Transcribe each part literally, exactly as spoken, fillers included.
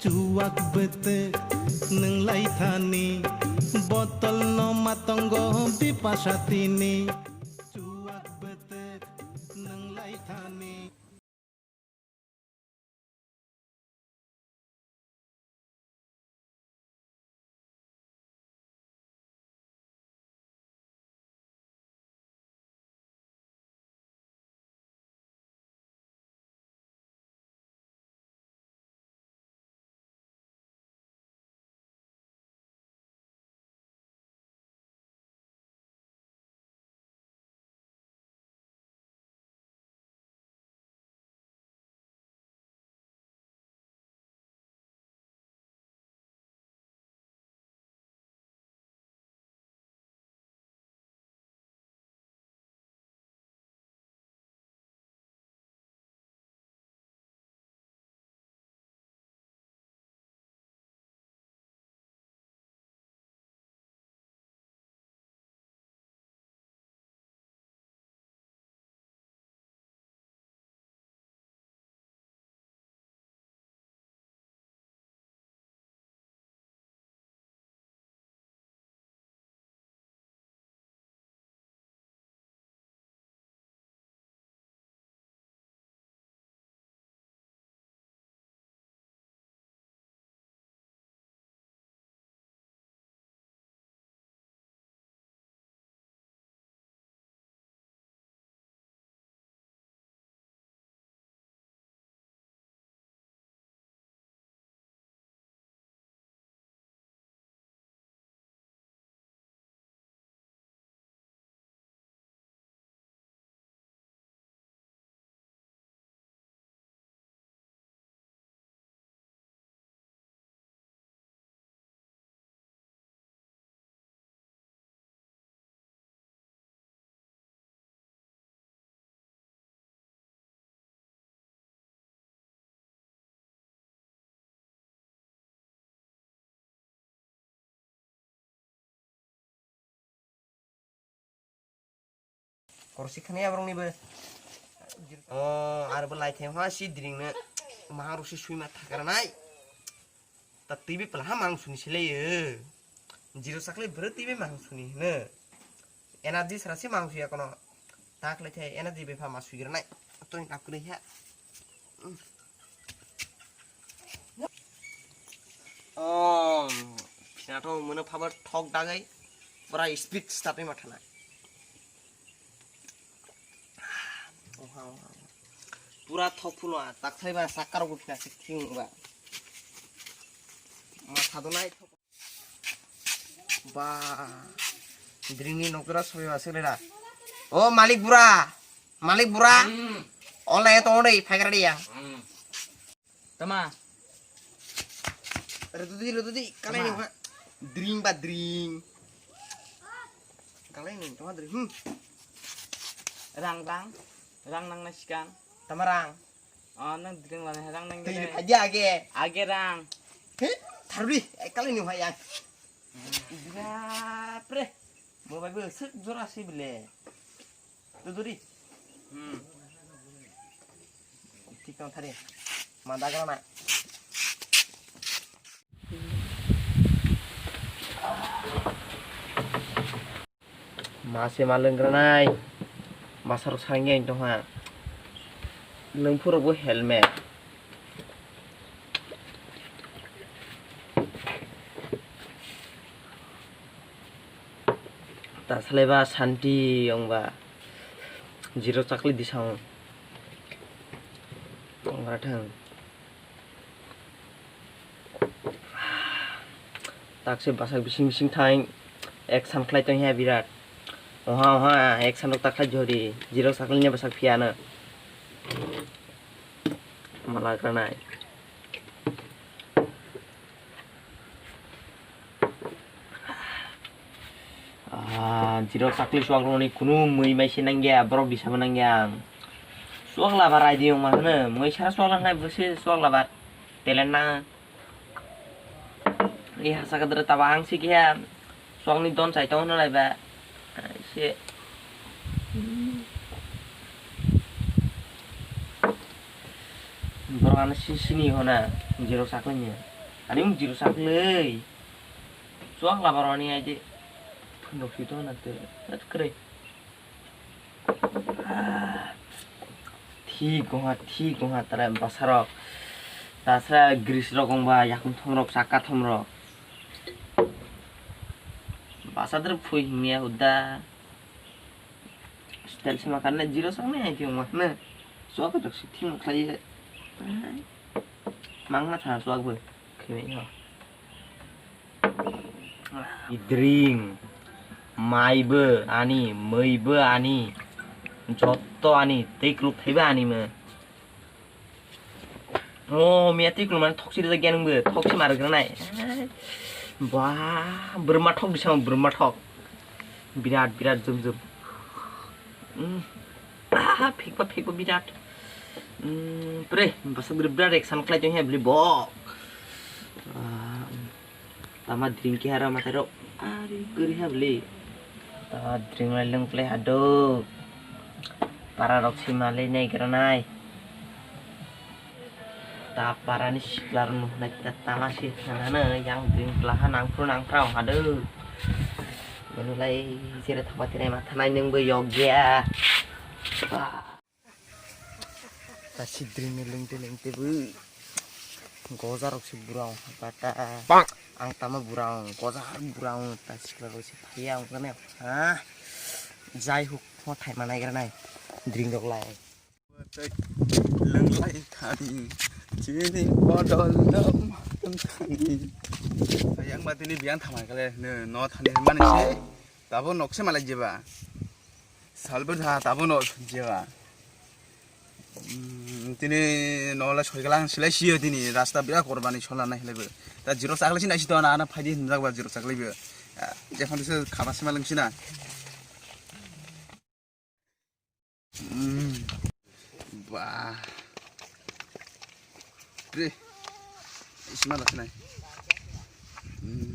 Chuwak bwtwk nwng lai thani, botol no ma tongo bipasa tini. Chuwak bwtwk nwng lai thani. Korsi khani aborok ni bo. Oh, ar bo lai thai ha si dring na. Maharok si sui ma thakra nai. Ta twi bi pla ha mang suni se le. Zero sakle bro twi bi mang suni ne. Energy sara si mang suya kono. Tak le thai energy be pha ma sui gra nai. To ni kap kre ha. Oh, phina to mano phabar thok dagai. Pura speed start ma thana. Oha, oha, oha. Pura thok phuno, tak thai ba sakar go phina sik thing ba. Ma thado nai thok. Ba. Dringni nokra sobi ba sik lera. O malik bura. Malik bura. Hmm. Ole to ore phaigra dia. Hmm. Tama. Redudi, redudi, kalai ni ha. Dring ba dring. Kalai ni tama dring. Hmm. Rang, rang. Rang nang na sikang. Tama rang. Oh, nang dring lana rang nang. Tei aja age. Age rang. He, tharbi, kalai ni ha ya. Bapre. Mo bai bo sik jora si bile. Duduri. Hmm. Thik tong thari. Manda gana na. Mase ma lwng granai. Masa rok sangya tong ha. Lwng phuru bo helmet. Ta salai ba santi ong ba. Zero chakli disang. Ong ra thang. Tak se basak bising bising thang. Action khlai tong ya birat. Oha, oha, action rok ta khlai jori. Zero chakli ni basak phiya na. Mala granai. Ah, zero chakli suak rokni kunu mui mai se nangya, borok bisa bo nangya ang. Suak labar idea wng ma hwno, mui sara suak lahnai bwse suak labar talent na. I hasa kadra taba ang si khe suakni don chai tong hwnlai ba. Ai se. Borok ano si sini hona, jiro sakle ni. Ani mung jiro sakle. Chuak labar ani aje. Phundok si to na te. At kre. Ah. Thik gongha, thik gongha tara basarok. Tasra gris rok ongba yakung thomrok, chaka thomrok. Basadar phui himya huda. Style sema karne jiro sakne ai thiyong ma ne. Chuak rok si thik khlai. Mangna tha chuak bo. Khimai ho. Idring, maibo ani, muibo ani, jotto ani, tei kwlwk thaibo ani mo. O miya tei kwlwk mane thoksi rijak ya nwngbo, thoksi ma rwgranai. Ba, bwrwma thok bisa, bwrwma thok. Birat, birat jum jum. Mm. Ah, phikba, phikba birat. Mm, pre, basa gri birat ek san klai tong he bli bok. Ah, tama drink ke hara matai rok. Ari gri ha bli. Tama drink lai lung play hado. Para rok si malai nai granai. Ta parani sikla rok nuknai ta tama si thangnano yang drink plaha nangphru nangphra ongkha do. Bono lai sere thangma thinai ma thanai nwngbo yokya. Ta si drink ni lengte lengte bo goja rok se bura ongkha ta. Ang tama bura ong goja bura ong ta sikla rok se phaiya ongkha ne ha. Jai huk mo thai ma nai gra nai drink rok lai. Tei lwnglai thani, chini bodol no matung thani. Ayang ba tini biyang thamai kale, no, no thani mani se, tabo nok se malai jeba. Salbo tha, tabo no jeba. Mm, tini no la soi galang silai siyo tini, rasta bira korbani sola nai hilai bo. Ta jiro chakle sinai sito na, ana phaidi hinjak ba jiro chakle bo. Ah, jephang se khama se malung sina. Mm. Ba. Pre. Isma da sinai. Mm.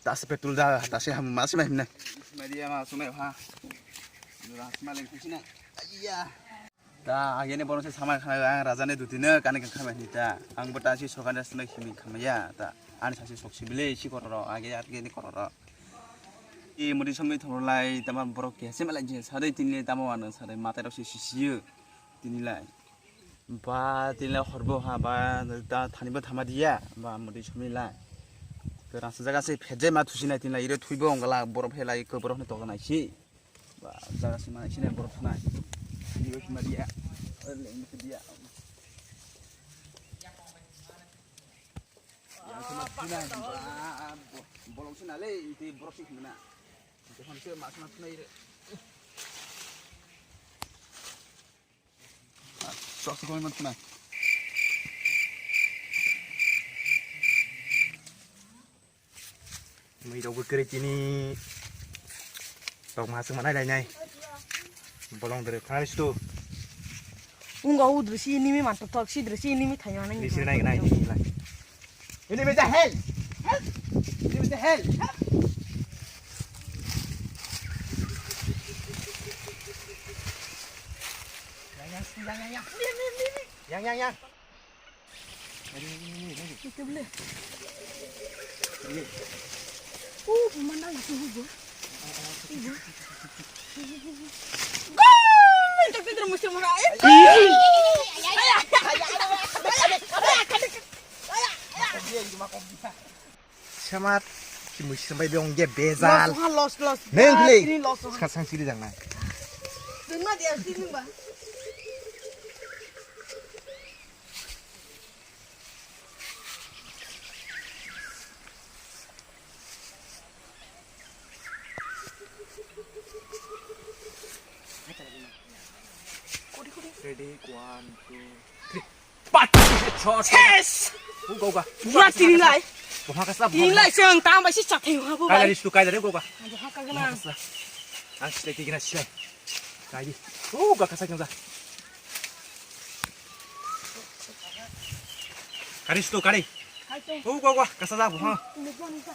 Ta se petrol da, ta se ham, ma se mai himna. Isma dia ma sumai ha. Dura sma leng sina. Aiya. Ta agene bono se samai khana ang raja ne duti ne kani khamai ni ta. Ang bo ta si sokan da sma himi khamaya ta. Ani sasi sok sibile si kororo age age ni kororo. E mudi somni thorlai tama borok khe se malai je sare tinile tamo ano sare matai rok se sisiyo tinilai. Ba tinilai horbo ha ba ta thani bo thama diya ba mudi somni lai. To rasa jaga se phejai ma thusinai tinilai ire thuibo ongala borok phelai ko borok ni toga nai si. Ba jaga se ma sinai borok thanai. Dibo khima diya. Ore le diya. Yang kena sini, ba, bo-, bolong sini le, itu borok sih kena. Itu kan sih mas mas sini. Sok sok mas sini. Mui rok bo kwrwi tini tok ma swngma nai lainai. Bolong dre thangani sto. Ungo udre si nimi man tok si dre si nimi thai manai. Ni si nai nai ni lai. Ini meja hel. Ini meja hel. Yang yang yang yang yang. Yang yang yang. Samar, si musim bai dong dia bezal. Los, los, los. Neng kli. Ini los. Sekarang sang sini jangan. Dengar dia sini, Mbak. Ready, one, two, three. Pat! Headshot! Yes! Go, go, go. Pura tini lai. Boha kasla, boha kasla. Tini lai se ang tang bai si chathai ha bo bai. Kala ristu, kala ristu, go, go. Boha kasla. Ang silai tigina silai. Kaidi. Oh, gak kasak nang sa. Kari situ, kari. Oh, gua, gua, kasar sa, ha.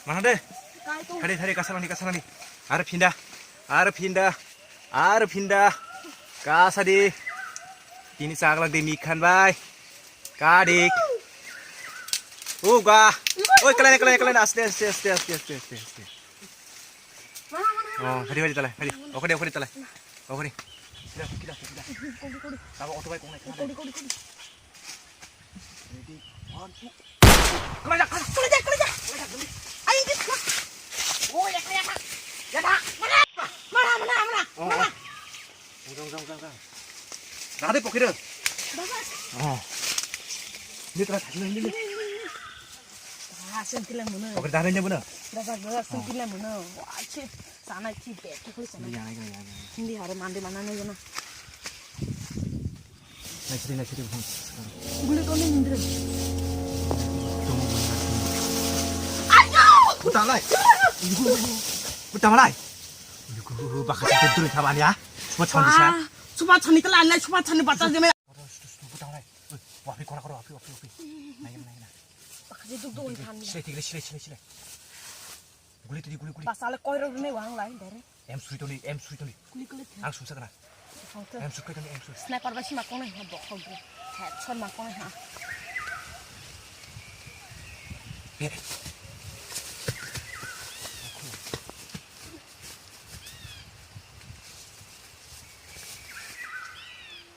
Mana deh? Kari, kari, kasar lagi, kasar lagi. Ar pindah. Ar pindah. Ar pindah. Kasar di. Kini saklak di Mikhan, bai. Kadik. Uga. Oi, kelaina, kelaina, kelaina. Aste, aste, aste, aste, aste, aste, aste. Oh, hari, hari, talai, hari. Oke deh, oke deh, talai. Oke deh. Kira, kira, kira. Tabo otobai kong nai, kong nai. Ready, one, two. Kelaina, kelaina, kelaina, kelaina. Ayo, ini. Oh, ya, ya, ya. Ya, dah. Mana? Mana, mana, mana? Oh, mana? Oh. Jang, jang, jang, jang. Dah deh, pokira. Bagus. Oh. Ini telah tadi ini. Ah, sengkila mana? Oke, dah ini mana? Bagus, bagus, sengkila mana? Wah, cik. Sana cik, deh, cik, sana. Ini yang, ini yang, ini yang. Hindi hari mandi mana nih, ya, nah? Naisiri, naisiri, bang. Guli kau ni mindre. Buta lai. Buta lai. Bakasi tu duri thaban ya. Semua chani sa. Semua chani telan lai, semua chani batal jeme. Buta lai. Wapi kora kora, wapi, wapi, wapi. Naik, naik, naik. Bakasi duk duk than. Sile, tigre, sile, sile, sile. Guli tadi, guli, guli. Pasal koi ro ne wang lai, dere. Em sui toni, em sui toni. Kuli kuli. Ang sumsa kana. Songke. Em sui toni, em sui. Sniper ba si makong nai ha bokol bro. Headshot makong nai ha. Be.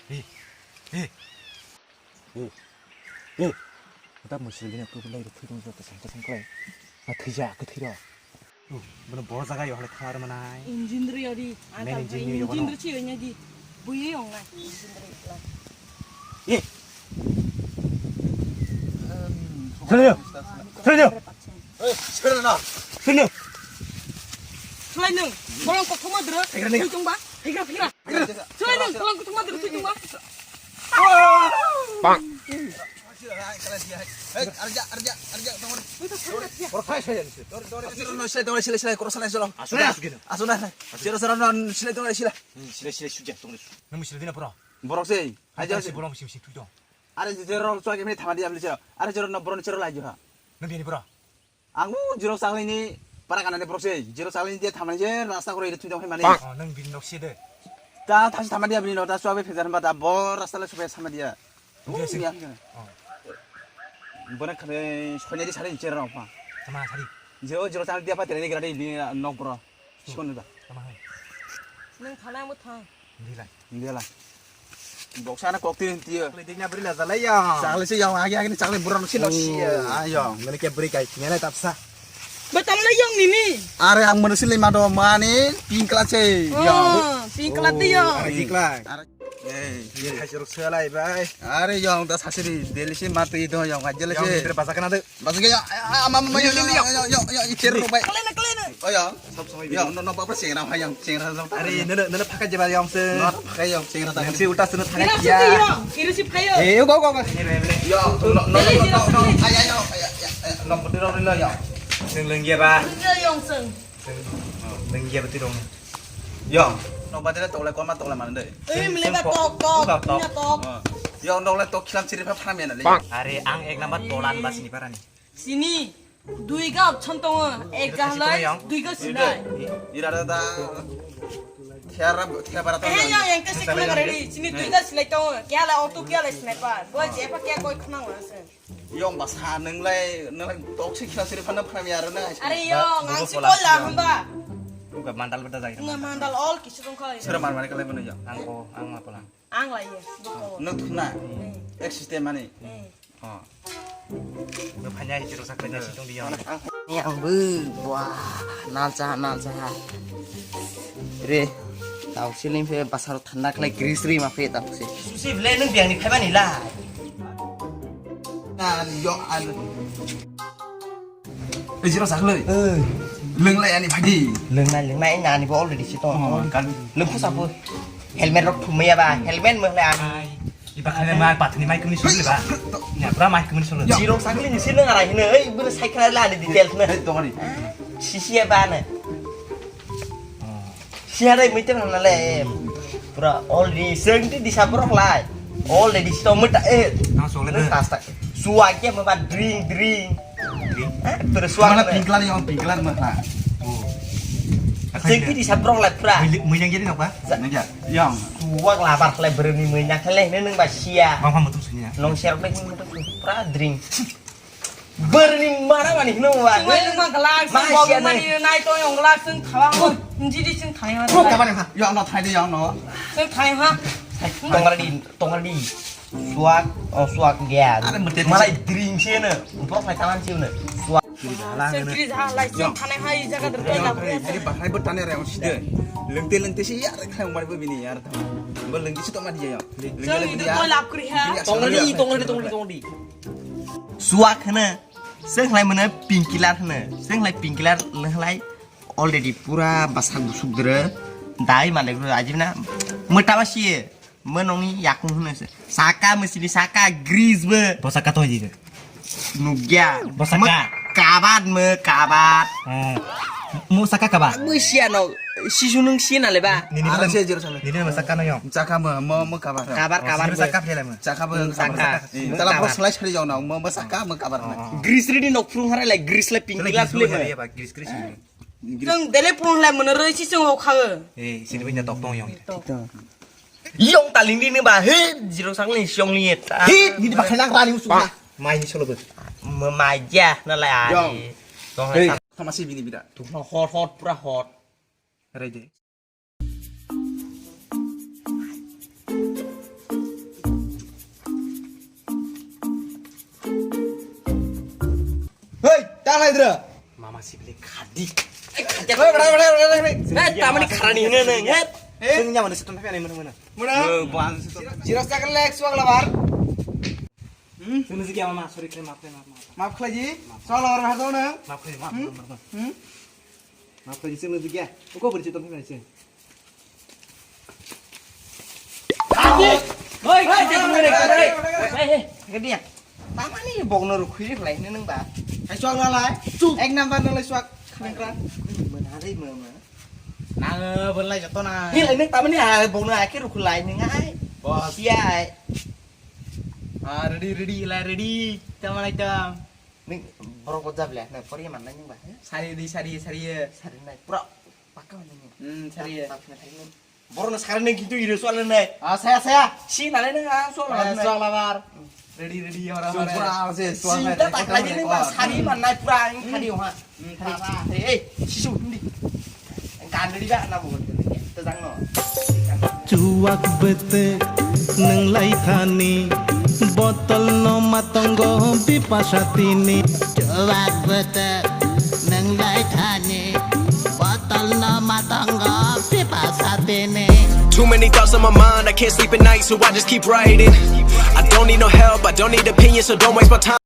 Be. Be. Oh, oh. Ata musil gini aku belai rukui dong jatuh sangka sangka lai. Na thija aku thira. Oh, bener bor jaga yo hale thar manai. Engine ri ori. Main engine ri yo engine ri si yo nyagi. Buye yong na engine ri la. Eh. Sini yo. Sini yo. Eh, sini na. Sini yo. Selain nung, bolong kok thoma dulu. Sui tung ba. Higra, higra. Selain nung, bolong kok thoma dulu, sui tung ba. Bang. Arja, arja, arja, tongor. Boro phai sai jani se. Dori, dori, dori, sila, dori, sila, sila, koro sila, sila. Asuna, asuna. Asuna, asuna. Sila, sila, no, sila, dori, sila. Hmm, sila, sila, suja, tongor. Nang sila dina pura. Borok sei. Aja se borok sim sim thui dong. Are je rok chwa ke me thama dia beli se. Are je rok no borok ni chero lai jo ha. Nang bini pura. Ang u jirok chakli ni para kana ni borok se, jirok chakli ni dia thamani je rasta koro iri thwi tong hai mani. Oh, nang bini nok se de. Ta thasi thama dia bini nok ta chwa be phejar ba ta bo rasta le supe thama dia. Dia sing. Oh. Bona khane sonya di sari cher rok pa. Tama sari. Je o jirok chakli dia pa tere ni gradi bini nok bro. Sikon da. Tama hai. Nang thana mo thang. Hindi lai. Hindi lai. Boksa na kok tin tiyo. Kle dikna beri la zalai ya. Chakle se yang agi agi ni chakle burang si lo si ya. Ayo, ngene ke beri kai ngene tapsa. Betam la yang nini. Are ang menu sile mado mani pink kala se. Oh, pink kala tiyo. Are pink kala. Are. Eh, ini kasih ruk selai bai. Are yang da sasiri deli si mati do yang aja le se. Yang ni terpaksa kena tuh. Bas gaya, ama ama yo yo yo yo yo yo ichir rubai. Kalena kalena. Oh ya. Sab samai yo no no bapra sengra hai yang sengra lo. Are nana nana phakai jeba yang se. No phakai yang sengra ta. Yang si uta sunu thana kia. Ira si phayo. Eh go go go. Yo no no no no. Ay ay ay ay. No putih lo lo ya. Sing lengge ba. Yang sing. Lengge ba tirong. Yo. No badere tokle koma tokle mande. Eh mle ba tok tok. Tok tok. Yo no le tok khilam siri pha phamya na le. Are ang ek number tolan ba sini parani. Sini, duiga option tongo, ekga halai, duiga silai. Ira da da. Thera thera bara tongo. Eh yang yang kasi khna ready. Sini duiga silai tongo. Kya la auto kya la sniper. Bo je pa kya koi khna wala se. Yong ba sa nang lai nang lai tok si khila siri phana phana ya rana. Are yong, ang si koi la hamba. Buka mandal beda jai. Nga mandal all kisu tong khoi. Sira mar mar kalai mano yong. Ang ko ang ma pala. Ang lai ye. No thuna. Ek system mani. Oh. No phanya hi chiro sakle na situng diya. Ni ang bu wah nalcha nalcha. Re tau siling phe basaro thanda khlai gris ri ma phe tau si. Susi ble nung biang ni phai mani la. An yo an. Ejiro sakloi. Lenglai ani phadi. Lengnai lengnai nani bo already si tong. Lengkhu sapu. Helmet rok thumya ba, helmet mwnglai ani. Iba khane ma pathni mai kuni sule ba. Ya pura mai kuni sule. Jiro sakli ni sile ngarai hino, ei bune sai khana la ni details na. Hei tongani. Sisi ya ba na. Siya dai muitem na le. Pura already sengti di sabrok lai. Already sto meta eh. Nang sole de. Tas tak. Suwa ke ma ba drink drink. Drink. Eh, terus suwa. Mana pingklan yang pingklan mah. Oh. Sengti di sabrok lai pura. Muinyang jadi apa? Nang ya. Yang. Suwa labar lai berni muinyang kale ne nang ba sia. Bang pam betul sunya. Nong share back mutu. Pura drink. Berni mana mani hino wa. Sungmai nungma glass, Ma sung sia bogmani nai. Nai to yong glass sung thawa ho. Njidi sung thai ha. Bro, kabani ha. Yo, no, thai de, yo, no. Sung thai ha. Tongra di, tongra di. Suak, oh, suak gya. Are mete Malai drink se ne. Bro, phai taman se ne. Suak. Sentri jaha lai sung thanai ha i jaga dor ko lab kri. Ari bahai bo tane re side. Lengte lengte se yar khlai mari bo bini yar. Bo lengte se to mari ya. Sung idu ko lab kri ha. Tongra di, tongra di, tongra di, tongra di. Suak hene. Seng hlai mene painkiller hene. Seng hlai painkiller le hlai already pura basak busuk dere. Dai male gro ajibna. Meta ba siye. Mo nongni yakung hene se. Saka mesini saka grease be. Bo saka to jide. Nugya. Bo saka. Mo kabat me kabat. Eh. Mo saka kaba. Mo siya no. Sisu nung siya na leba. Nini Ara mo. Se jero sale. Nini mo saka no yong. Saka mo mo mo kabar. Kabar, kabar. Saka phela mo. Saka mo. Saka. Tala pro selai sari jong na mo mo saka mo kabar mo. Grease ready nok phung hara lai grease lai pink glass le mo. Grease grease. Jong dele phung lai mo roi si sung o kha. Eh, sini banya tok tong yong. Yong taling di ne ba he jiro sang ni siong ni eta. Hit, ni di bakhe lang rani usuk ha. Mai ni solo bo. Mai ja na lai ari. Yong. Tong Hey, hai. Sama si bini bida. Tu no hot hot pura hot. Ready. Hei, ta lai dra. Mama sibili khadi. Hei, bra, bra, bra, bra, bra. Hei, tamani kharani hino nang, hei. Hei. Sini nyamani setan tapi anai mana mana. Mana? Buang setan. Jiros jaga lek suang labar. Hmm? Sini sigi ama sorry kre maaf kre maaf maaf. Maaf khlai ji. Suang labar hado nang. Maaf khlai maaf maaf maaf. Hmm? Maaf khlai ji sini sigi. Uko beri setan tapi anai sini. Hei, hei, hei, hei, hei, hei, hei, hei, dia. Tamani bokno rukhui rikhlai hino nang ba. Hai suak lalai. Chuk. Ek number nang lai suak khlengkra. Mana dei mama. Nang belai joto na. Ni lai nang tamani ha bokno ake rukhlai nang ai. Boss. Sia ai. Ah, ready, ready, lai ready. Tamani tam. Ning borok bo jable na pori man nang ba. Sari di, sari, sari. Sari nai. Pura pakka nang. Hmm, sari. Pakka nang. Borokno sakha nang kintu iro sual nai. Ah, saya, saya. Si nalai nang ah sual nai. Sual labar. Ready, ready, ora, ora. Pura se sual nai. Sinta tak lagi nang ba sari man nai pura ang khadi ha. Khadi. Ei, sisu hindi. Kan ready ba na bo. Tejang no. Chuwak bete nang lai thani botol no matongo bipasa tini. Chuwak bete nang lai thani. Too many thoughts on my mind, I can't sleep at night, so I just keep writing. I don't need no help, I don't need opinions, so don't waste my time.